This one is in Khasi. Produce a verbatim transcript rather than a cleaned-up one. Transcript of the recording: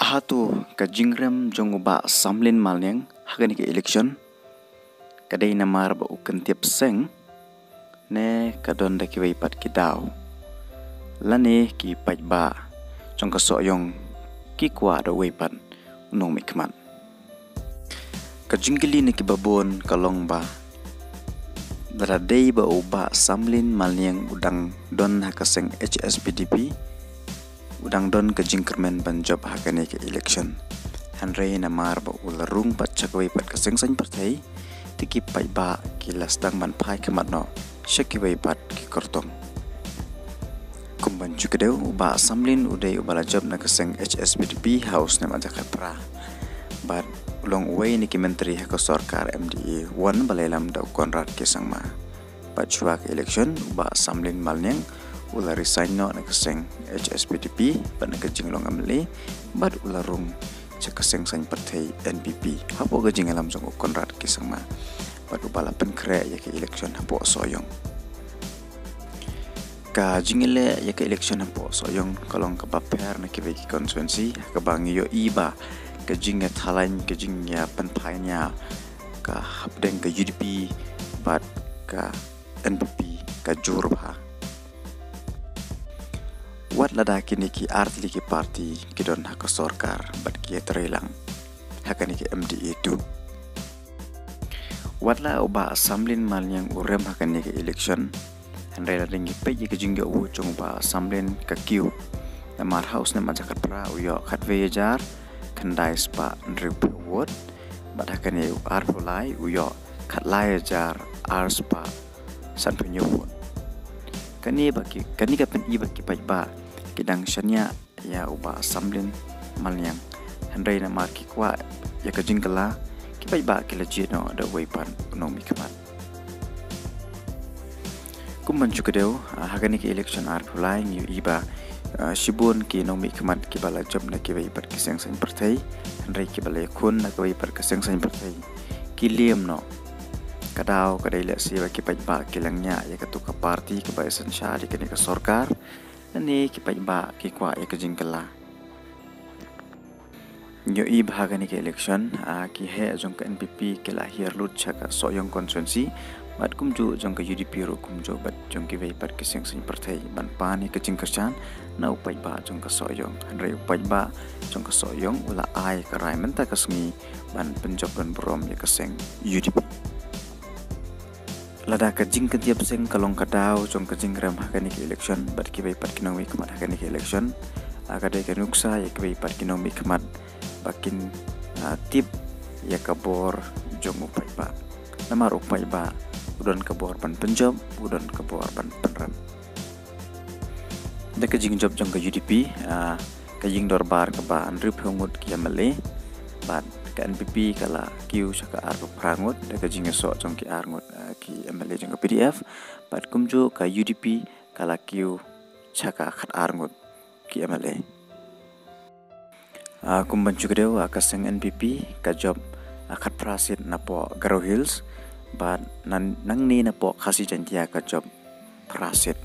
Hato ka jingrem jong u Bah Samlin Malniang ha kane ka election ka dei namar ba u kynthiap seng, ne ka don da kiwei pat ki daw, lane ki paidbah jong ka Sohiong ki kwah da uwei pat u nongmihkhmat? Ka jingkylli na kiba bun ka long ba, lada dei ba u Bah Samlin Malniang u dang don ha ka seng H S P D P, u dang don ka jingkyrmen ban jop ha kane ka election. Hynrei namar ba u la rung pat sha kawei pat ka seng saiñ pyrthei, te ki paidbah ki la sdang ban phai khmat noh sha kiwei pat ki kyrtong. Kum ban shu kdew, u Bah Samlin u dei uba la jop na ka seng H S P D P ha u snem ar hajar khatphra. Bad u long uwei na ki myntri ha ka sorkar M D A one ba la ïalam da u Conrad K Sangma. Bad shuwa ka election, u Bah Samlin Malniang u la resign noh na ka seng H S P D P bad na ka jinglong M L A, bad u la rung sha ka seng saiñ pyrthei N P P hapoh ka jingïalam jong u Conrad K Sangma. Bad uba la pynkhreh ïa ka election hapoh Sohiong. Ka jingïaleh ïa ka election hapoh Sohiong ka long kaba pher na kiwei ki constituency, ha kaba ngi ïohi ba ka jingïathalaiñ, ka jingïapynthaiñ ïa ka hapdeng ka U D P bad ka N P P ka jur bha. Wat lada kine ki ar tylli ki party ki don ha ka sorkar bad ki ïatrei lang ha kane ka M D A two. Wat la u Bah Samlin Malniang u rem ha kane ka election, hynrei lada ngi peit ïa ka jingïoh vote jong u Bah Samlin ka kiew. Namar ha u snem ar hajar khatphra u ïoh khatwei hajar khyndai spah hynriewphew vote, bad ha kane u arphew lai u ïoh khatlai hajar ar spah sanphew hynñiew vote. Kane ba ki, kane ka pyni ba ki paidbah ki dang shaniah ïa u Bah Samlin Malniang. Hynrei namar ki kwah ïa ka jingkylla, ki paidbah ki la jied noh da uwei pat u nongmihkhmat. Kum ban shu kdew, ah, ha kane ka election arphew lai ngi ïohi ba, ah, shibun ki nongmihkhmat kiba la jop na kiwei pat ki seng saiñ pyrthei, hynrei kiba la ïakhun na kiwei pat ki seng saiñ pyrthei ki liem noh. Ka daw ka dei lehse ba ki paidbah ki la ñiah ïa kato ka party kaba ïasynshar ïa kane ka sorkar, lane ki paidbah ki kwah ïa ka jingkylla. Ngi ïohi ba ha kane ka election, ah, ki heh jong ka N P P ki la hiar lut sha ka Sohiong constituency, bad kumjuh jong ka U D P ruh kumjuh, bad jong kiwei pat ki seng saiñ pyrthei ban pan ïa ka jingkyrshan na u paidbah jong ka Sohiong. Hynrei u paidbah jong ka Sohiong u la ai ka rai mynta ka sngi ban pynjop ban burom ïa ka seng U D P. Lada ka jingkynthiap seng ka long ka daw jong ka jingrem ha kane ka election bad kiwei pat ki nongmihkhmat ha kane ka election, ah, ka dei ka nuksa ïa kiwei pat ki nongmihkhmat ba kin, ah, tip ïa ka bor jong u paidbah. Namar u paidbah u don ka bor ban pynjop, u don ka bor ban pynrem. Da ka jingjop jong ka U D P, ah, ka ïing dorbar kaba hynriewphew ngut ki M L A, bad ka N P P ka la kiew sha ka arphew phra ngut, da ka jingïasoh jong ki ar ngut, ah, ki M L A jong ka P D F, bad kumjuh ka U D P ka la kiew sha ka khatar ngut ki M L A. Ah, kum ban shu kdew, ah, ka seng N P P ka jop, ah, khatphra seat napoh Garo Hills, bad nan-, nangne napoh Khasi Jaintia ka jop phra seat.